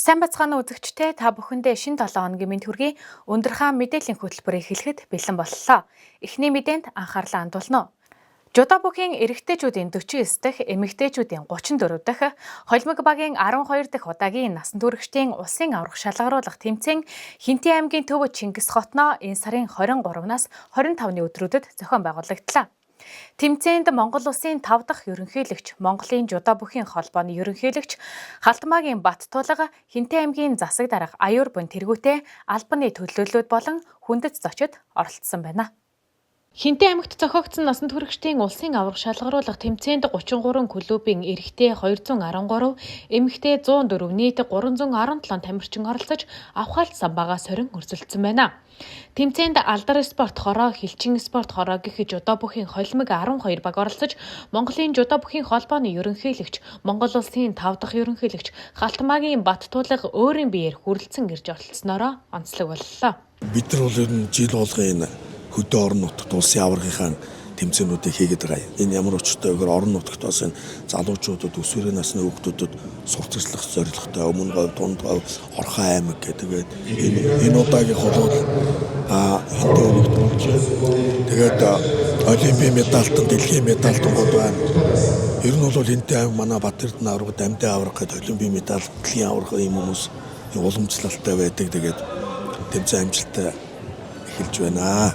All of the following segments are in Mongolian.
Сайн бацгаана үзэгчтэй, та бүхэндээ шинэ 7 хоногийн мэнд хүргэе. Өндөр хаан мэдээллийн хөтөлбөр эхлэхэд бэлэн боллоо. Эхний мэдээнд анхаарлаа хандуулна. Жудо бүхийн эрэгтэйчүүдийн 49 дахь, эмэгтэйчүүдийн 34 дахь, холимог багийн 12 дахь удаагийн насан туршидын улсын аварга шалгаруулах тэмцээн Хэнтийн аймгийн төв Чингис хотноо энэ сарын 23-наас 25-ны өдрүүдэд зохион байгуулагдлаа. Тэмцээнд Монгол Улсын 5 дахь ерөнхийлөгч, Монголын жудо бүхийн холбооны ерөнхийлөгч Халтмаагийн Баттулга, Хэнтийн аймгийн засаг дарга Аюур Бун тэргүүтээ албаны төлөөллүүд болон хүндэт зочид оролцсон байна. Хэнтийн аймагт зохиогдсон насан туршидын улсын аварга шалгаруулах тэмцээнд 33 клубын эрэгтэй 213, эмэгтэй 104 нийт 317 тамирчин оролцож авхаалт самбаагаа сорин өрсөлдсөн байна. Тэмцээнд Алдар спорт хороо, Хилчин спорт хороо гэх жудо бүхийн холимог 12 баг оролцож Монголын жудо бүхийн холбооны ерөнхийлөгч, Монгол Улсын 5 дахь ерөнхийлөгч Халтмаагийн Баттулга өөрийн биеэр хүрэлцэн ирж оролцсноороо онцлог боллоо. Бид нар бол ер нь жил болгон энэ хөдөө орон нутагт улсын аваргынхаа тэмцээнүүдийг хийгээд байгаа юм. Энэ ямар учиртай вэ гэхээр орон нутагт бас энэ залуучуудад, өсвөрийн насны хүүхдүүдэд сурталчлах зорилготой Өмнө говь, Дунд говь, Орхон аймаг гэдэг. Энэ удаагийнх бол Хэнтийн аймагт болж байна. Тэгээд олимпийн медальтан, дэлхийн медальтангууд байна. Ер нь бол Хэнтийн аймаг манай Бат-Эрдэнэ аварга, Дамдын аварга гэдэг олимпийн медаль, дэлхийн аварга ийм хүмүүс уламжлалтай байдаг. Тэгээд тэмцээн амжилттай эхэлж байна.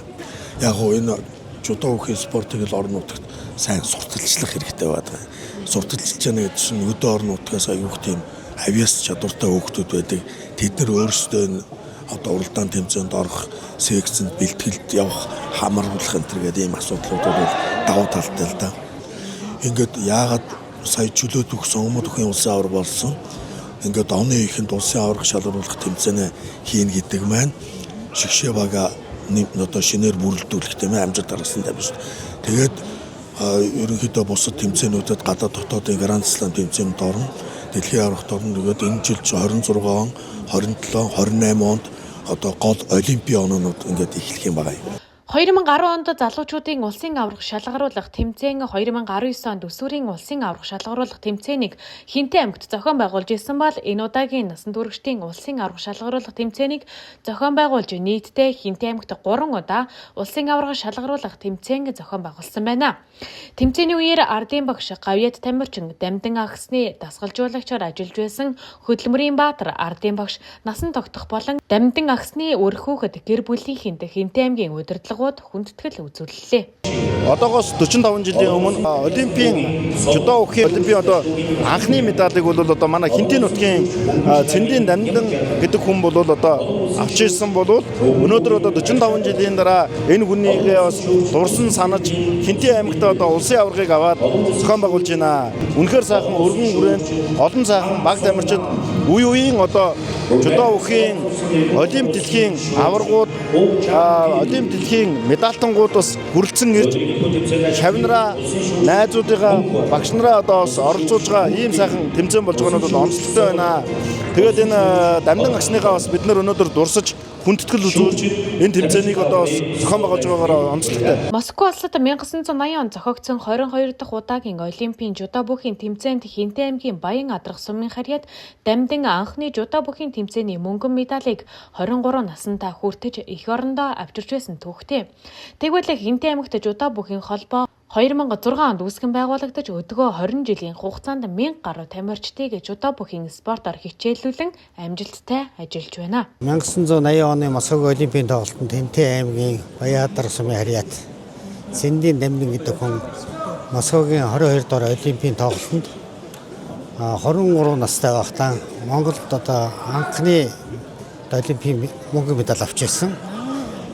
Яг гоо энэ жудо бүхийн спортыг л орон нутагт сайн сурталчлах хэрэгтэй байдаг. Сурталчилж яана гэдэг чинь өдөө орон нутгаас аюух тийм авьяас чадвартай хүүхдүүд байдаг. Тэд нар өөрсдөө энэ одоо уралдаан тэмцээнд орох, секцэнд бэлтгэлд явах, хамруулах энэ төр гэдэг ийм асуудлууд бол давуу талтай л да. Ингээд яагаад сая чөлөөт өгсөн Өмнөд бүхийн улсын аварга болсон. Ингээд оны ихэнд улсын аварга шалгаруулах тэмцээнээ хийнэ гэдэг маань шигшээ бага одоо шинээр бүрэлдүүлэх тийм амжилт гаргасан тавьж. Тэгээд ерөнхийдөө бусад тэмцээнүүдэд гадаад дотоодын Гранд Слам тэмцээнд орно. Дэлхийн аваргад орно. Тэгээд энэ жил 26 он, 27, 28 онд одоо гол олимпийн оноонууд ингээд эхлэх юм байна. 2010 онд залуучуудын улсын аварга шалгаруулах тэмцээн, 2019 онд өсвөрийн улсын аварга шалгаруулах тэмцээнийг Хэнтийн аймагт зохион байгуулж исэн бол энэ удаагийн насан туршидын улсын аварга шалгаруулах тэмцээнийг зохион байгуулж нийтдээ Хэнтийн аймагт 3 удаа улсын аварга шалгаруулах тэмцээн зохион байгуулсан байна. Тэмцээний үеэр ардын багш Гавьяат Тамирчин, Дамдан агсны дасгалжуулагчаар ажиллаж байсан Хөдөлмөрийн Баатар ардын багш насан тогтох болон Дамдан агсны үр хүүхэд гэр бүлийнхэнд Хэнтийн аймгийн удирдлагууд хүндэтгэл үзүүллээ. Одоогоос 45 жилийн өмнө олимпийн жудо бүхийн олимпийн одоо анхны медалийг бол одоо манай Хэнтийн нутгийн Цэндийн Дамдан гэдэг хүн бол одоо авч ирсэн бол өнөөдөр одоо 45 жилийн дараа энэ хүнийгээ бас дурсан санаж Хэнтийн аймагт одоо улсын аваргыг аваад зохион байгуулж байна. Үнэхээр сайхан өргөн хүрээнд олон сайхан баг тамирчид үе үеийн одоо жудо бүхийн олимп дэлхийн аваргууд, олимп дэлхийн медальтангууд бас хүрэлцэн ирж шавнараа, найзуудыгаа, багш нараа одоо бас оролцуулж байгаа ийм сайхан тэмцээн болж байгаа нь бол онцлогтой байна. Тэгээд энэ Дамдан агсныхаа бас бид нар өнөөдөр дурсаж хүндэтгэл үзүүлж энэ тэмцээнийг одоо бас зохион байгуулж байгаагаараа онцлогтой. Москва улсад 1980 онд зохиогдсон 22 дахь удаагийн олимпийн жудо бүхийн тэмцээнд Хэнтийн аймгийн Баян Адрах сумын харьяат Дамдан анхны жудо бүхийн тэмцээний мөнгөн медалийг 23 наснда хүртэж эх орондоо авчирч байсан түүхтэй. Тэгвэл Хэнтийн аймагт жудо бүхийн холбоо 2006 онд үүсгэн байгуулагдаж өдгөө 20 жилийн хугацаанд 1000 гаруй тамирчдыг жудо бүхийн спортоор хичээллүүлэн амжилттай ажиллаж байна. 1980 оны Москвагийн олимпийн тоглолтод Хэнтийн аймгийн Баяадар сумын харьяат Цэндийн Дамдин гэдэг хүн Москвагийн 22 дугаар олимпийн тоглолтод 23 настай байхдаа Монголд одоо анхны олимпийн мөнгөн медаль авч ирсэн.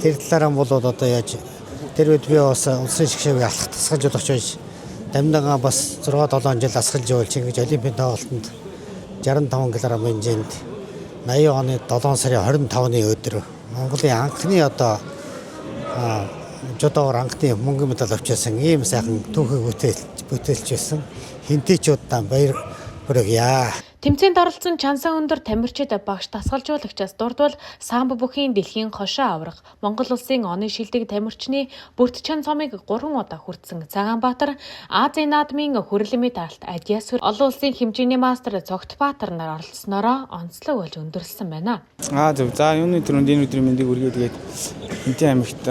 Тэр талаараа бол одоо яаж тэр үед би бас улсын шигшээг алхах дасгалжуулагч байж Дамдангаа бас 6 7 жил дасгалжуулж ингэж олимпийн тоглолтод 65 кг хэмжээнд 80 оны 7 сарын 25-ны өдөр Монголын анхны одоо жудоор анхны мөнгөн медаль авч байсан ийм сайхан түүхийг бүтээлч байсан. Хэнтийчүүддээ баяр хүргье. Тэмцээнд оролцсон Чансан өндөр тамирчид багш дасгалжуулагчаас дурдвал самбо бүхийн дэлхийн хошоо аврах Монгол улсын оны шилдэг тамирчны бүрт чан цомыг 3 удаа хүртсэн Цагаанбаатар, Азийн наадмын хүрэлэн медальт Адиасүр, олон улсын хэмжээний мастер Цогтбаатар нар оролцсноороо онцлог болж өндөрлсөн байна. Зөв. За, юуны түрүүнд энэ өдрийн мэндийг хүргэе. Тэгээд Хэнтийн аймагт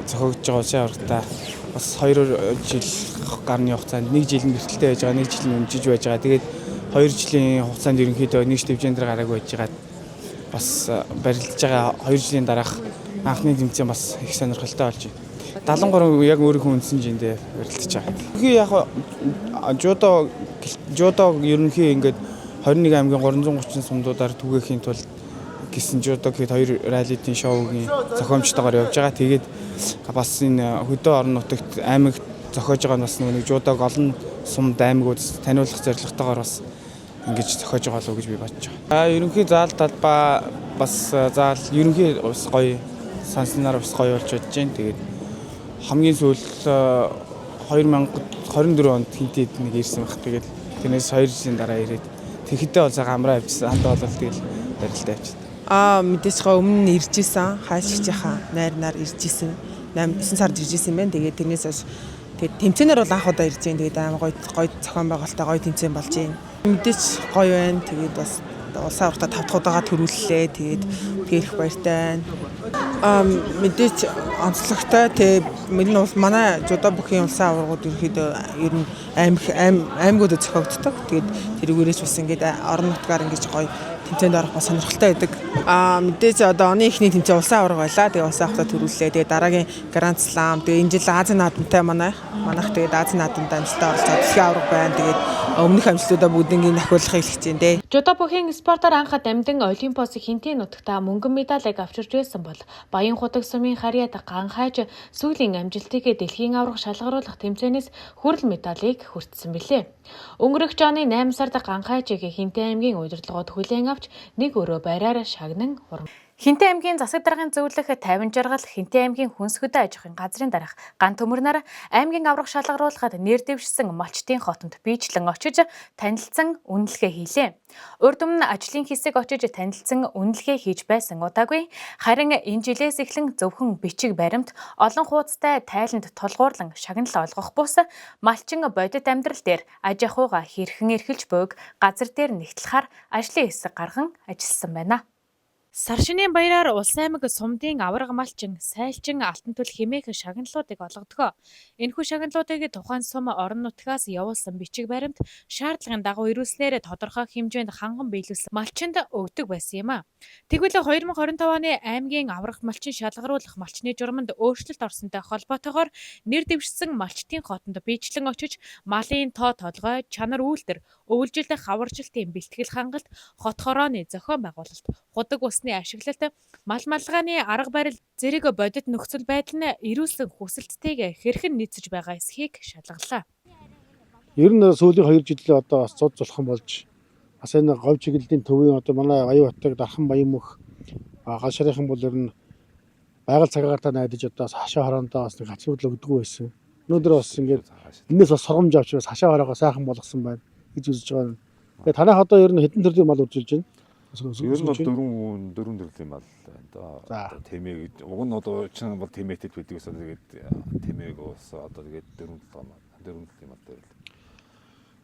зохиогдож байгаа улсын аваргата бас 2 жил гарны хугацаанд нэг жил нь бэрхтэлтэй байж байгаа, нэг жил нь өмжиж байж байгаа. Тэгээд 2 жилийн хугацаанд ерөнхийдөө нэг төвжээнд дээр гараагүй байж байгаа. Бас барилдаж байгаа 2 жилийн дараах анхны тэмцээн бас их сонирхолтой болж байна. 73 яг өөрийнхөө үндсэн жиндээ барилдаж байгаа. Ерөнхий яг жудо ерөнхий ингээд 21 аймгийн 330 сумдуудаар түгээхийн тулд гэсэн жудо гэхэд хоёр раллитын шоугийн зохиомжтойгоор явж байгаа. Тэгээд бас энэ хөдөө орон нутагт аймагт зохиож байгаа нь бас нэг жудог олон сумд аймагуд таниулах зорилготойгоор бас ингэж зохиож байгаа болов уу гэж би бодож байгаа. Ерөнхий заал талбай бас заал ерөнхий бас гоё санснаар бас гоё болж бодож байна. Тэгээд хамгийн сүүл 2024 онд Хинтэд нэг ирсэн баг. Тэгээд тэрнээс 2 жилийн дараа ирээд тэгэхдээ бол сайхан амраа авчихсан. Хандаа бол тэгэл барилдаа авчихсан. Мэдээж гоо өмнө нь ирж исэн. Хайшигчийнхаа найр нар ирж исэн. 8 9 сард ирж исэн юм байна. Тэгээд тэрнээс хойш тэгээд тэмцээнээр бол анх удаа ирж байна. Тэгээд амар гоё гоё зохион байгуулалтаа гоё тэмцээн болж байна. Мэдээж гоё байна. Тэгээд бас улсын аваргата 5 дахь удаага төрүүллээ. Тэгээд тэгэхээр их баяртай байна. Мэдээж онцлогтой. Тэгээд энэ бол манай жудаа бүхийн улсын аваргууд ерөнхийдөө ер нь аймагуудад зохиогддог. Тэгээд тэрүүгээрээс бас ингээд орон нутгаар ингэж гоё тэмцээнд орох бас сонирхолтой байдаг. Мэдээж одоо оны эхний тэмцээн улсын аварга байлаа. Тэгээ улсын аваргата төрүүллээ. Тэгээ дараагийн Grand Slam. Тэгээ энэ жил Азийн наадамтай манайх тэгээд Азийн наадамд амжилттай оролцоод дэлхийн аварга байна. Тэгээд өмнөх амжилтуудаа бүгднийг нахиулахыг хичээн дээ. Жудо бүхийн спортоор анх дамжин Олимпос Хэнтийн нутагта мөнгөн медалийг авчирч байсан бол Баян худаг сумын харьяат ган хайж сүүлийн амжилтыг дэлхийн аварга шалгаруулах тэмцээнээс хүрэл медалийг хүртсэн билээ. Өнгөрөх оны 8 сард ган хайжийг Хэнтийн аймгийн удирдлагууд хүлээн авч нэг өрөө байраар шагнан хурам. Хэнтийн аймгийн засаг даргын зөвлөх 50 жаргал Хэнтийн аймгийн хүнс хөдөө аж ахуйн газрын дарга ган төмөр нар аймгийн аварга шалгаруулахад нэр дэвшсэн малчдын хотонд биечлэн очиж танилцсан үнэлгээ хийлээ. Урд өмнө ажлын хэсэг очиж танилцсан үнэлгээ хийж байсан удаагүй, харин энэ жилээс эхлэн зөвхөн бичиг баримт олон хуудастай тайланд тулгуурлан шагнал олгох бус малчин бодит амьдрал дээр аж ахуйгаа хэрхэн эрхэлж буйг газар дээр нэгтлэхээр ажлын хэсэг гарган ажилласан байна. Сар шинийн баяраар Улс аймаг сумдын аварга малчин, сайлчин, алтан төл хэмээх шагналуудыг олгодог. Энэхүү шагналуудыг тухайн сум орон нутгаас явуулсан бичиг баримт шаардлагын дагуу ирүүлснээр тодорхой хэмжээнд ханган биелүүлсэн малчинд өгдөг байсан юм а. Тэгвэл 2025 оны аймгийн аварга малчин шалгаруулах малчны журманд өөрчлөлт орсонтой холбоотойгоор нэр дэвшсэн малчдын хотонд биечлэн очиж малын тоо толгой, чанар үйлдэр, өвөлжилт хаваржилтын бэлтгэл хангалт, хот хорооны зохион байгуулалт, худаг усны ашиглалт, мал малгааны арга барил зэрэг бодит нөхцөл байдал нь ирүүлсэн хүсэлттэйг хэрхэн нийцэж байгаа эсхийг шалгалаа. Ер нь сүүлийн 2 жилийн одоо бас цуд зулхан болж бас энэ говь чиглэлийн төвийн одоо манай Аюу-Батыг Дархан Баян мөх гал шарынхан бол ер нь байгаль цагаартаа найдаж одоо хашаа хороондоо бас нэг хачирхал өгдөггүй байсан. Өнөөдөр бас ингээд энэс бас сургамж авч бас хашаа хороогоо сайхан болгосон байна гэж үзэж байгаа. Тэгээ танайх одоо ер нь хэдэн төрлийн мал үржилж байна? Ер нь бол дөрвөн төрлийн мал байна доо. Одоо тэмээ уг нь одоо чин бол тэмээтэй байдаг гэсэн, тэгээд тэмээг ус одоо тэгээд дөрвөн толгой мал, дөрвөн төрлийн мал дээр л.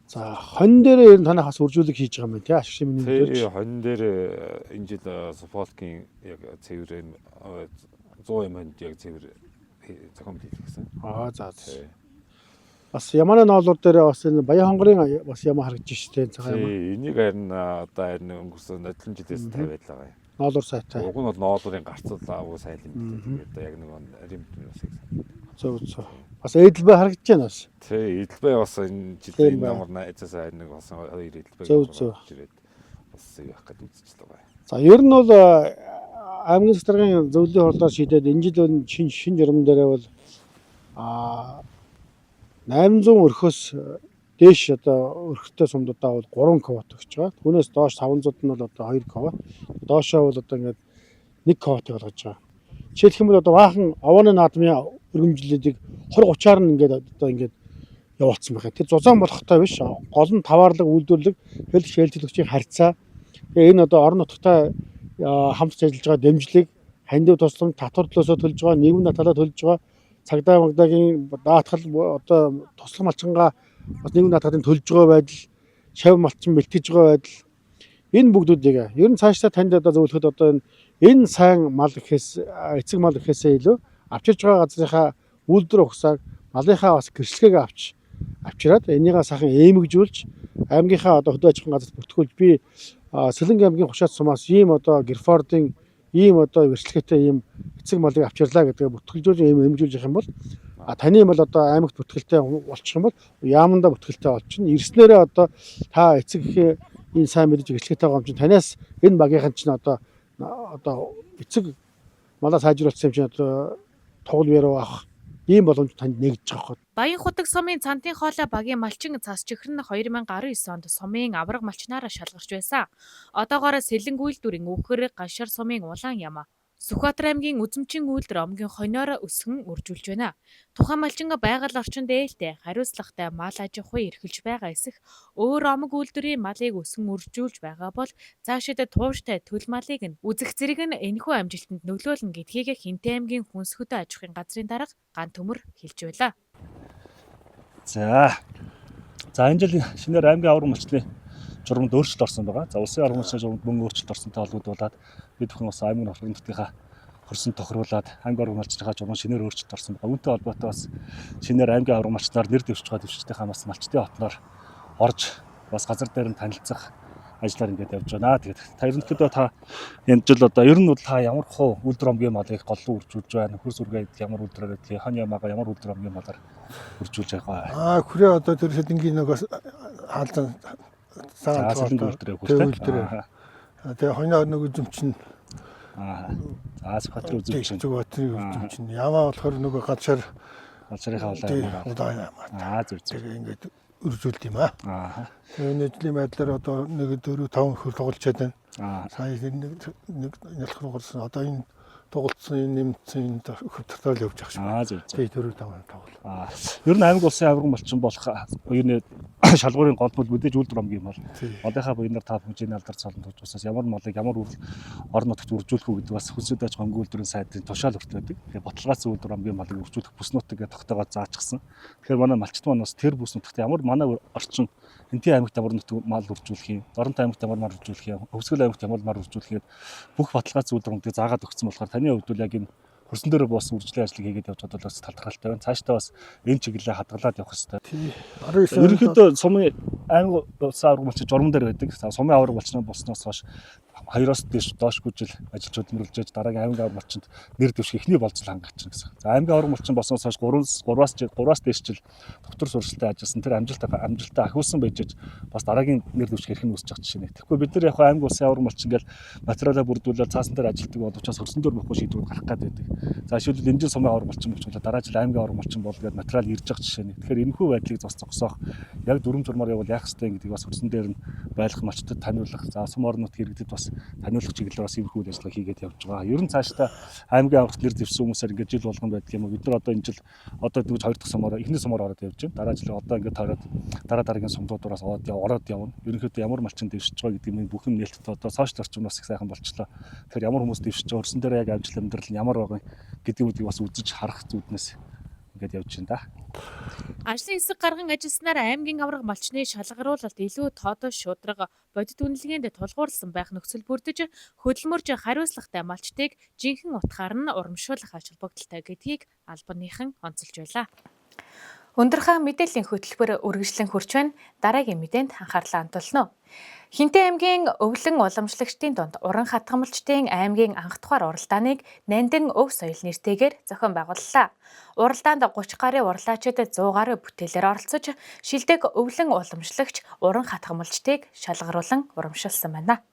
За, хонь дээр ер нь танайх бас үржүүлэг хийж байгаа юм байна тий, ашиг шимийн Тий, нэмж. хонь дээр энэ жил Суфолкийн яг цэвэр юм 100 юм хонд яг цэвэр зохиомж хийлгэсэн. За. Тий. Бас Яманы ноолуур дээр бас энэ Баян хонгорын бас ямаа харагдаж штэ, цагаан ямаа. Тий, энийг харин одоо харин өнгөрсөн нодлон жилээс тавиад л байгаа юм. Ноолуур сайтай. Уг нь бол ноолуурын гарцал агуу сайн юм билээ. Тэгээд яг нэг римт бас их сайн. Зөв. Бас эдэлбай харагдаж байна бас. Тий, эдэлбай бас энэ жил Тийм энэ байна. амар найзаас харин нэг болсон хоёр эдэлбай Зөв. ирээд бас юу явах гээд үзчихэл байгаа юм. За, ер нь бол аймгийн засгийн зөвлөлийн хурлаар шийдээд энэ жил бол шинэ журам дээрээ бол 800 өрхөөс дээш одоо өрхтөө сумдуудаа бол 3 квот өгч байгаа. Түүнээс доош 500 нь бол одоо 2 квот. Доошоо бол одоо ингээд 1 квотыг олгож байгаа. Жишээлх юм бол одоо баахан овооны наадмын өргөмжлөлүүдийг 20 30-аар нь ингээд одоо ингээд Явуулсан байх. Тэр зузаан болохтой биш. Гол нь таваарлаг, үйлдвэрлэг, хэл шээлтүүлэгчийн харьцаа. Тэгээ энэ одоо орон нутгтай хамтарч ажиллаж байгаа дэмжлэг, хандив тусламж, татвар төлөөсөө төлж байгаа, нийгмийн даатгалаа төлж байгаа, цагдаа магдагийн даатгал одоо туслах малчингаа бас нийгмийн даатгалын төлж байгаа байдал, шав малчин бэлтгэж байгаа байдал энэ бүгдүүдийг ер нь цаашдаа танд одоо зөвлөхөд одоо энэ сайн мал гэхээс эцэг мал гэхээсээ илүү авчирж байгаа газрынхаа үйлдвэр ухсааг малынхаа бас гэрчлэгийг авчираад энийгээ сайхан эмэгжүүлж аймгийнхаа одоо хөдөө аж ахуйн газарт бүртгүүлж би Сэлэнг аймгийн Хушаад сумаас ийм одоо Герфордын ийм одоо гэрчлэгээтэй ийм эцэг малыг авчирлаа гэдгээ бүртгэлжүүлж ийм эмэгжүүлж явах юм бол таны мал одоо аймагт бүртгэлтэй болчих юм бол яамандаа бүртгэлтэй болчихно. Ирснээрээ одоо та эцэг эхээ энэ сайн мэдэж гэрчлэгээтэй байгаа юм чинь танаас энэ багийнхан чинь одоо эцэг малаа сайжруулсан юм чинь одоо тугал яруу авах ийм боломж танд нэгдэж байгаа байхгүй. Баян-Худаг сумын Цантын хоолой багийн малчин цас чихэр нь 2019 онд сумын аварга малчнаараа шалгарч байсан. Одоогоор Сэлэнг үйлдвэрийн Өвхөр, Галшар сумын Улаан яма, Сүхбаатар аймгийн Үзэмчин үйлдвэр омгийн хоньоор өсгөн үржүүлж байна. Тухайн малчин байгаль орчинд ээлтэй, хариуцлагатай мал аж ахуй эрхэлж байгаа эсэх өөр омог үйлдвэрийн малыг өсгөн үржүүлж байгаа бол цаашид тууштай төл малыг нь үзэх зэрэг нь энэхүү амжилтанд нөлөөлнө гэдгийг Хинтээ аймгийн хүнс хөдөө аж ахуйн газрын дарга Ган Төмөр хэлж байлаа. За энэ жил шинээр аймгийн аварга малчны журманд өөрчлөлт орсон байгаа. За улсын аварга малчны журманд мөн өөрчлөлт орсонтой холбогдуулаад бид бүхэн бас аймгийн аварга нутгийнхаа хөрсөн тохируулаад аймгийн аварга малчныхаа журманд шинээр өөрчлөлт орсон байгаа. Үүнтэй холбоотой бас шинээр аймгийн аварга малчнаар нэр дэвшиж байгаа дэвшигчдийнхаа бас малчдын хотноор орж бас газар дээр нь танилцах ажлаар ингээд явж байна. Тэгээд та ерөнхийдөө та энэ жил одоо ер нь бол та ямар хуу үйлдвэр омгийн малыг голлоо үржүүлж байна? Хөрс үргээ ямар үйлдвэрээр гэдгийг, хонь ямаага ямар үйлдвэр омгийн малаар үржүүлж байгаа вэ? Хүрээ одоо тэр Сэлэнгийн нөгөө хаалцан За цагаан Сэлэнг үйлдвэрээ хөртэй. үйлдвэрээ. Тэгээ хоньоо нэг үзэмчин. За Сүхбаатарын үзэмчин. Сүхбаатарын үзэмчин. Ямаа болохоор нөгөө галшар галшарынхаа улаан ямаа. Зөв зөв. Тэгээ ингээд үржүүлд юм аа. Тэгээ энэ жилийн байдлаар одоо нэг 4 5 хөр тоглолцоод байна. Сая нэг нялх руу гарсан. Одоо энэ тоглолцсон, энэ нэмсэн энэ хөр татаар л явж байгаа шүү. Зөв зөв. Тэгээ 4 5 тоглол. Ер нь аймаг улсын аварга малчин болох ер нь шалгуурын гол бол мэдээж үйлдвэр омгийн мал. Малынхаа буянаар та бүхэн алдар цолон тужусаас ямар малыг ямар орон нутагт үржүүлэх үү гэдэг бас хүнсэд аж ахуйн үйлдвэрийн сайдын тушаал хүртэл байдаг. Тэгэхээр баталгаажсан үйлдвэр омгийн малыг үржүүлэх бүс нутаг гэж тогтоогоо заачихсан. Тэгэхээр манай малчт маань бас тэр бүс нутагт ямар манай орчин Хэнтийн аймагт ямар нутаг мал үржүүлэх юм, Дорнот аймагт ямар мал үржүүлэх юм, Хөвсгөл аймагт ямар мал үржүүлэх гээд бүх баталгаажсан үйлдвэр омгийг заагаад өгсөн болохоор таны хувьд бол яг энэ хөрсөн дээр буусан үржлийн ажлыг хийгээд явж байгаа бол бас талархалтай байна. Цаашдаа бас энэ чиглэлээ хадгалаад явах хэрэгтэй. Ерөнхийдөө сумын аймаг улсын аварга малчин журман дээр байдаг. Сумын аварга малчин болсноос хойш 2-оос дээш доошгүй жил ажиллаж хөдөлмөрлөж дараагийн аймгийн аварга малчинд нэр дэвших эхний болцол хангаж байна гэсэн. За аймгийн аварга малчин болсноос хойш 3-аас дээш жил доктор сурчлалтай ажилласан. Тэр амжилтаа ахиулсан байж бас дараагийн нэр дэвших эрх нь үүсэж байгаа жишээ нэг. Тэгэхгүй бид нар яг аймаг улсын аварга малчин ингээл материалаа бүрдүүлээд цаасан дээр ажилладаг боловч бас хөрсөн дээр бохгүй шийдвэр гарах гээд байдаг. За жишээлбэл энэ жил сумын аварга малчин болчихвол дараа жил аймгийн аварга малчин бол гээд материал ирж байгаа жишээ нэг. Тэгэхээр энэхүү байдлыг зогсоох яг дүрм журмаар явбал яах ёстой гэдгийг бас хөрсөн дээр нь байлгах малчтад таниулах. За сум орон нутгийн иргэдэд бас таниулах чиглэлээр бас иймэрхүү үйл ажиллагаа хийгээд явж байгаа. Ер нь цаашдаа аймгийн аваргт нэр дэвшсэн хүмүүсээр ингээд жил болгон байдаг юм уу? Бид нар одоо энэ жил одоо дөнгөж 2 дахь сумаар эхний сумаар ороод явж байна. Дараа жил одоо ингээд тойроод дараа дараагийн сумдуудаас ороод явна. Ерөнхийдөө ямар малчин дэвшиж байгаа гэдэг нь бүх юм нээлттэй одоо сошиал орчин бас их сайхан болчлоо. Тэгэхээр ямар хүмүүс дэвшиж байгаа, хөрсөн дээр яг амжилт амьдрал нь ямар байгаа гэдэг үгийг бас үзэж харах зүуднээс ингээд явж байна да. Ажлын хэсэг гарган ажилласнаар аймгийн аварга малчны шалгаруулалт илүү тодор шударга бодит үнэлгээнд тулгуурласан байх нөхцөл бүрдэж хөдөлмөрж хариуцлагатай малчдыг жинхэнэ утгаар нь урамшуулах ач холбогдолтой гэдгийг албаныхан онцолж байлаа. Өндөрхөн мэдээллийн хөтөлбөр үргэлжлэн хүрч байна. Дараагийн мэдээнд анхаарлаа хандуулна. Хинтээ аймгийн өвлөн уламжлагчдын дунд уран хатгамалчдын аймгийн анх дахь уралдааныг Нандин өв соёл нэртэйгээр зохион байгууллаа. Уралдаанд 30 гаруй урлаачид 100 гаруй бүтээлээр оролцож, шилдэг өвлөн уламжлагч уран хатгамалчдыг шалгаруулан урамшилсан байна.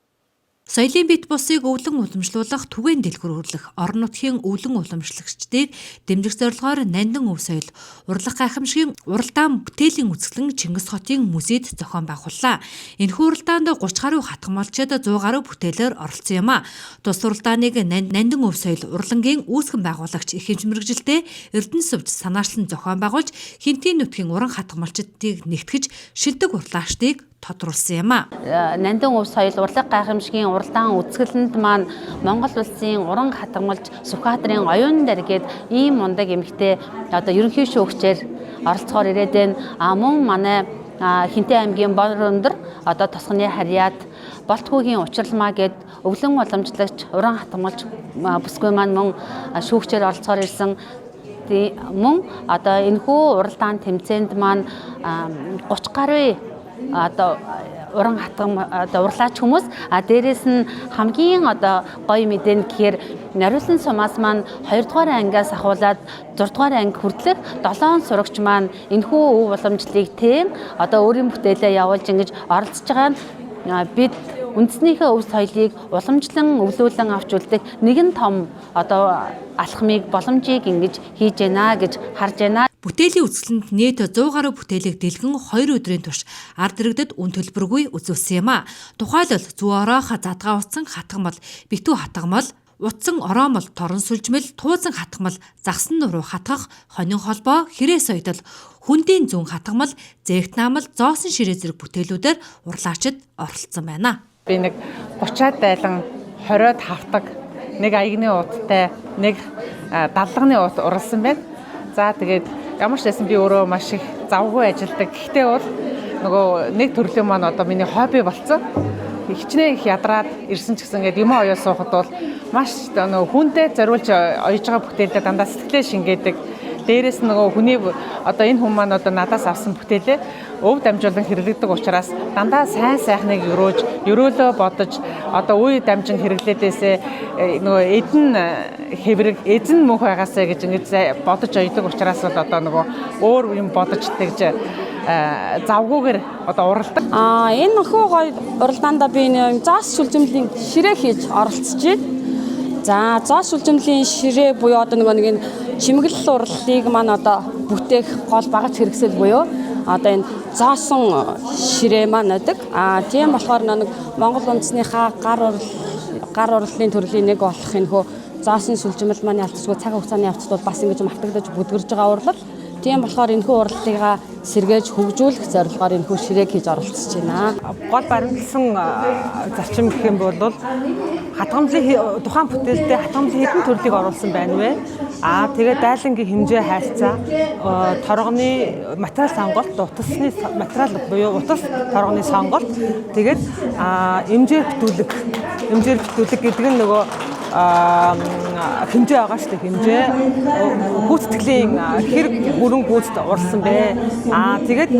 Соёлын бит бусыг өвлөн уламжлуулах түгээн дэлгүүр өрлөх орон нутгийн өвлөн уламжлагчдыг дэмжих зорилгоор Нандин өв соёл урлаг гайхамшигын уралдаан бүтээлийн үзэсгэлэн Чингис хотын музейд зохион байгууллаа. Энэхүү уралдаанд 30 гаруй хатгамалчид 100 гаруй бүтээлээр оролцсон юм а. Тус уралдааныг Нандин өв соёл урлангийн үүсгэн байгуулагч их хэмж мэргэжилтэй Эрдэнэсвч санаачлан зохион байгуулж Хинтийн нутгийн уран хатгамалчдыг нэгтгэж шилдэг урлаачдыг тодруулсан юм а. Нандин өв соёл урлаг гайхамшигын уралдаан үзэсгэлэнд маань Монгол улсын уран хатгамалж Сүхбаатарын оюун дэргээд ийм мундаг эмэгтэй одоо ерөнхий шүүгчээр оролцохоор ирээд байна. А мөн манай Хинтээ аймгийн Бор өндөр одоо тосгоны харьяат Болтгүйгийн учралмаа гэд өвлөн уламжлагч уран хатгамалж бүсгүй маань мөн шүүгчээр оролцохоор ирсэн. Мөн одоо энэхүү уралдаан тэмцээнд маань 30 гаруй одоо уран хатгам одоо урлаач хүмүүс, а дээрэс нь хамгийн одоо гоё мэдэн гэхээр Нариулан сумаас маань 2 дугаар ангиас ахуулаад 6 дугаар анги хүртэлх 7 сурагч маань энэхүү өв уламжлалыг тэм одоо өөрийн бүтээлээ явуулж ингэж оролцож байгаа нь бид үндэснийхээ өв соёлыг уламжлан өвлүүлэн авч үлдэх нэгэн том одоо алхмыг боломжийг ингэж хийж байна гэж харж байна. Бүтээлийн үзэсгэлэнд нийт 100 гаруй бүтээлийг дэлгэн 2 өдрийн турш ард иргэдэд үн төлбөргүй үзүүлсэн юм а. Тухайлбал зүү ороох задгаа утсан хатгамал, битүү хатгамал, утсан ороомол, торон сүлжмэл, туузан хатгамал, загсан нуруу хатгах, хонин холбоо, хэрээ соёдол, хүндийн зүүн хатгамал, зээгт наамал, зоосон ширээ зэрэг бүтээлүүдээр урлаачид оролцсон байна. Би нэг 30-аад дайлан 20-од хавтаг, нэг аягны уттай, нэг даллагны ут уралсан байна. За тэгээд ямар ч байсан би өөрөө маш их завгүй ажилладаг. Гэхдээ бол нөгөө нэг төрлийн маань одоо миний хобби болсон. Хичнээн их ядраад ирсэн ч гэсэн ингээд юм оёо суухад бол маш нөгөө хүндээ зориулж оёж байгаа бүтээлдээ дандаа сэтгэлээ шингээдэг. Дээрээс нь нөгөө хүний одоо энэ хүн маань одоо надаас авсан бүтээлээ өв дамжуулан хэрэглэдэг учраас дандаа сайн сайхныг өрөөж, өрөөлөө бодож одоо үе дамжин хэрэглээдээсээ нөгөө эдэн хэврэг, эзэн мөнх байгаасаа гэж ингэж бодож оёдог учраас бол одоо нөгөө өөр юм бодож тэгж завгүйгээр одоо уралдаг. Энэ нөхөө гоё уралдаандаа би нэг зоос сүлжмэлийн ширээ хийж оролцож байна. За зоос сүлжмэлийн ширээ буюу одоо нөгөө нэг чимэглэл урлалыг маань одоо бүтээх гол багаж хэрэгсэл буюу одоо энэ зоосон ширээ маань байдаг. А тийм болохоор нэг Монгол үндэснийхаа гар урлалын төрлийн нэг болох энэ хөө зоосон сүлжмэл маань ялцчгүй цаг хугацааны явцад бол бас ингэж мартагдаж бүдгэрж байгаа урлал. Тийм болохоор энэхүү урлалыгаа сэргээж хөгжүүлэх зорилгоор энэхүү ширээг хийж оролцож байна. Гол баримтлсан зарчим гэх юм бол хатгамлын тухайн бүтээлдээ хатгамлын хэдэн төрлийг оруулсан байна вэ? Аа тэгээд дайлангийн хэмжээ хайлцаа, торгоны материал сонголт, утасны материал буюу утас торгоны сонголт, тэгээд эмжээр битүүлэг гэдэг нь нөгөө хэмжээ байгаа шүү дээ, хэмжээ гүйцэтгэлийн хэрэг бүрэн гүйцэд уралсан бэ. Аа тэгээд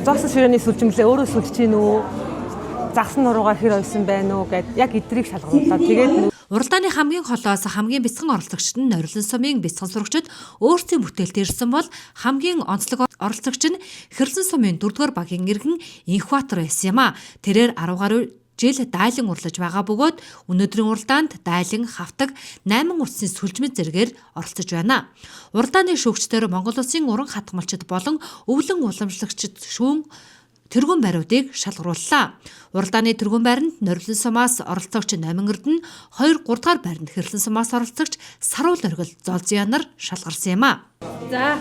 зоосон ширээний сүлжмэлээ өөрөө сүлж чинь үү, загсан нуруугаа хэр ойсон байна уу гэд яг эдрийг шалгарууллаа. Тэгээд уралдааны хамгийн холоос хамгийн бяцхан оролцогчд нь Норилон сумын бяцхан сурагчид өөрсдийн бүтээлд ирсэн бол хамгийн онцлог оролцогч нь Хэрлэн сумын 4-р багийн иргэн Инхбатар байсан юм а. Тэрээр 10 гаруй жил дайлан урлаж байгаа бөгөөд өнөөдрийн уралдаанд дайлан хавтаг 8 утасны сүлжмэд зэрэгээр оролцож байна. Уралдааны шүүгчдэр Монгол улсын уран хатгамалчид болон өвлөн уламжлагчид шүүн тэргүүн байруудыг шалгарууллаа. Уралдааны тэргүүн байранд Норилон сумаас оролцогч Номин Эрдэнэ, 2 3 дугаар байранд Хэрлэн сумаас оролцогч Саруул Оргил Золзянаар шалгарсан юм а. За.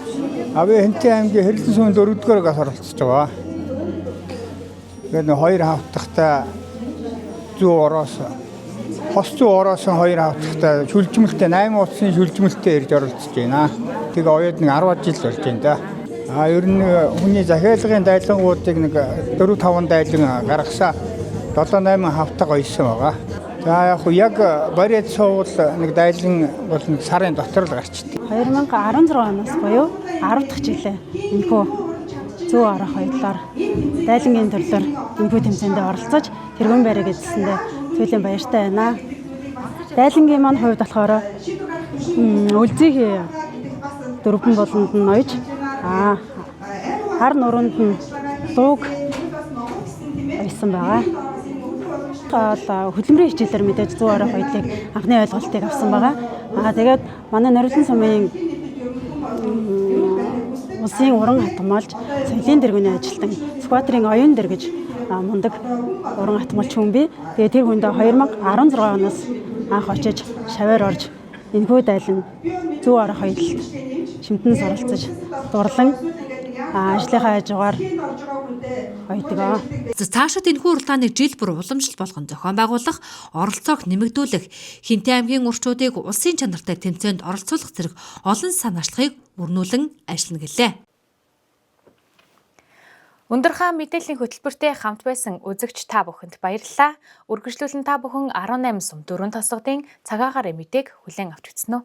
Би Хинтээ аймгийн Хэрлэн сумын 4-р гас оролцож байгаа. Тэгээд 2 хавтагтай зүү ороос хос зүү ороосон 2 хавтагтай шүлжмэлтэй 8 утасны шүлжмэлтэй ирж оролцож байна. Тэгээ оёод нэг 10 жил болж байна да. А ер нь хүний захиалгын дайлангуудыг нэг 4-5 дайлан гаргасаа 7-8 хавтаг ойсон байгаа. За яг бариад суувал нэг дайлан бол нэг сарын дотор л гарчдаг. 2016 оноос буюу 10 дахь жилээ энэхүү зүү орох хоёрлоор дайлангийн төрлөөр энэхүү тэмцээндээ оролцож тэргүүн байрыг эзэлсэндээ туйлын баяртай байна. Дайлангийн маань хувьд болохоор өлзий дөрвөн болонд нь ноёж, хар нуруунд нь лууг ойсон байгаа. Бол хөдөлмөрийн хичээлээр мэдээж зүү орох хоёдлыг анхны ойлголтыг авсан байгаа. Аа тэгээд манай Норирлон сумын улсын уран хатгамалж соёлын дэргэний ажилтан Сүхбаатарын оюун дэр гэж мундаг уран хатгамалч хүн бий. Тэгээд тэр хүндээ 2016 оноос анх очиж шаваар орж энэхүү дайлан зүү орох хоёдлолд шимтэн суралцаж дурлан ажлынхаа хажуугаар ойдгоо. Цаашид энэхүү уралдааныг жил бүр уламжлалт болгон зохион байгуулах, оролцоог нэмэгдүүлэх, Хэнтийн аймгийн урчуудыг улсын чанартай тэмцээнд оролцуулах зэрэг олон санаачлахыг өрнүүлэн ажиллана гэлээ. Өндөр хаан мэдээллийн хөтөлбөртэй хамт байсан үзэгч та бүхэнд баярлалаа. Үргэлжлүүлэн та бүхэн 18 сум 4 тосгодын цагаагаар мэдээг хүлээн авч үзсэн үү?